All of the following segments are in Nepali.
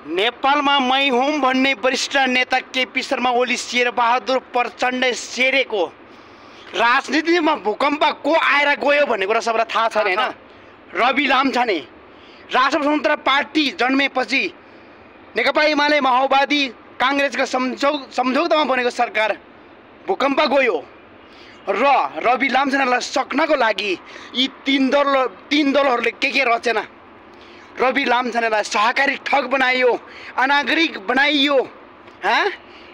नेपालमा मै हुँ भन्ने वरिष्ठ नेता केपी शर्मा ओली शेरबहादुर प्रचण्ड शेरेको राजनीतिमा भूकम्प को आएर गयो भन्ने कुरा सबैलाई थाहा छ हैन। रवि लामछाने राष्ट्र स्वतन्त्र पार्टी जन्मेपछि नेकपा एमाले माओवादी कांग्रेसको सम्झौतामा बनेको सरकार भूकम्प गयो र रवि लामछानेलाई सक्नको लागि यी तीन दलहरूले के रचेन। रवि लामछानेलाई सहकारी ठग बनाइयो, अनागरिक बनाइयो,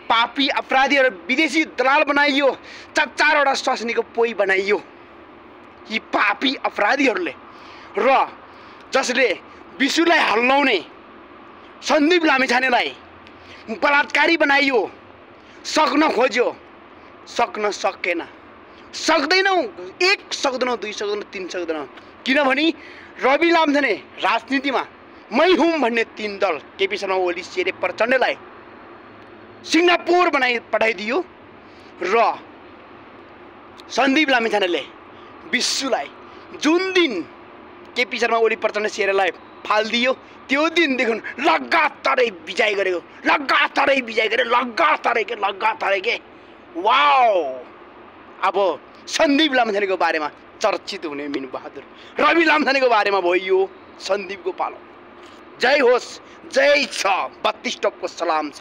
पापी अपराधी और विदेशी दलाल बनाइयो, चारवटा स्वास्नीको पोई बनाइयो यी पापी अपराधीहरूले र जसले विशुलाई हल्लाउने सन्दीप लामिछानेलाई बलात्कारी बनाइयो, सक्न खोज्यो, सक्न सकेन। सक्दैनौ, एक सक्दैनौ, दुई सक्दैनौ, तीन सक्दैनौ, किनभने रवि लामछाने राजनीतिमा मै हुँ भन्ने तीन दल केपी शर्मा ओली शेरे प्रचण्डलाई सिङ्गापुर पठाइदियो र सन्दीप लामिछानेले विश्वलाई जुन दिन केपी शर्मा ओली प्रचण्ड शेरेलाई फालिदियो त्यो दिनदेखि लगातारै विजय गरेको, लगातारै के वाओ। अब सन्दीप लामिछानेको बारेमा चर्चित हुने मीनु बहादुर, रवि लामछानेको बारेमा भयो सन्दीपको पालो। जय होस्, जय छ, 32 टपको सलाम छ।